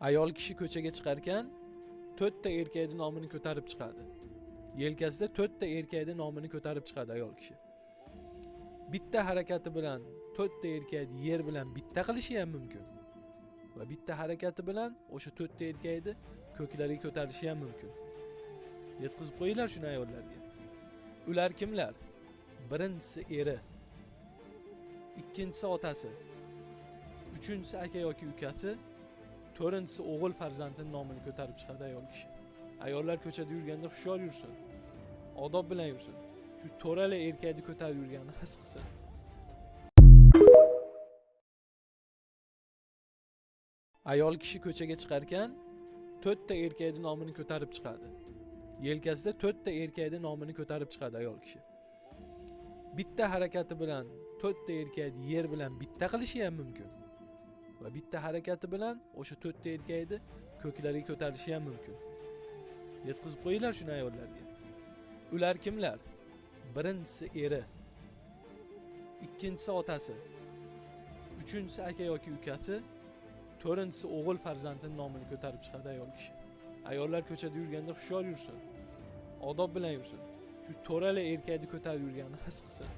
Ayol kishi ko'chaga chiqarkan to'rtta erkakning nomini ko'tarib chiqadi. Yelkasida to'rtta erkakning nomini ko'tarib chiqadi ayol kishi. Bitta harakati bilan to'rtta erkakni yer bilan bitta qilishi ham mumkin. Va bitta harakati bilan o'sha to'rtta erkakni ko'klarga ko'tarishi ham mumkin. Yetkazib qo'yinglar shuni ayollarga. Ular kimlar? Birinchisi eri, ikkinchisi otasi, uchinchisi aka yoki ukasi, to'rtinchisi o'g'il farzandining nomini ko'tarib chiqadi ayol kishi. Ayollar ko'chada yurganda hushyor yursin, odob bilan yursin. Shu to'rala erkakni ko'tarib yurganini his qilsin. Ayol kishi ko'chaga chiqarkan to'rtta erkakning nomini ko'tarib chiqadi. Yelkasida to'rtta erkakning nomini ko'tarib chiqadi ayol kishi. Bitta harakati bilan to'rtta erkakni yer bilan bitta qilishi ham mumkin. Va bitta harakati bilan o'sha to'rtta erkakni ko'klarga ko'tarishi ham mumkin. Yetkazib qo'yinglar shuni ayollarga. Ular kimlar? Birinchisi eri, ikkinchisi otasi, uchinchisi aka yoki ukasi, to'rtinchisi o'g'il farzandining nomini ko'tarib chiqadi ayol kishi. Ayollar ko'chada yurganda hushyor yursin, odob bilan yursin. Shu to'rala erkakni ko'tarib yurganini his qilsin.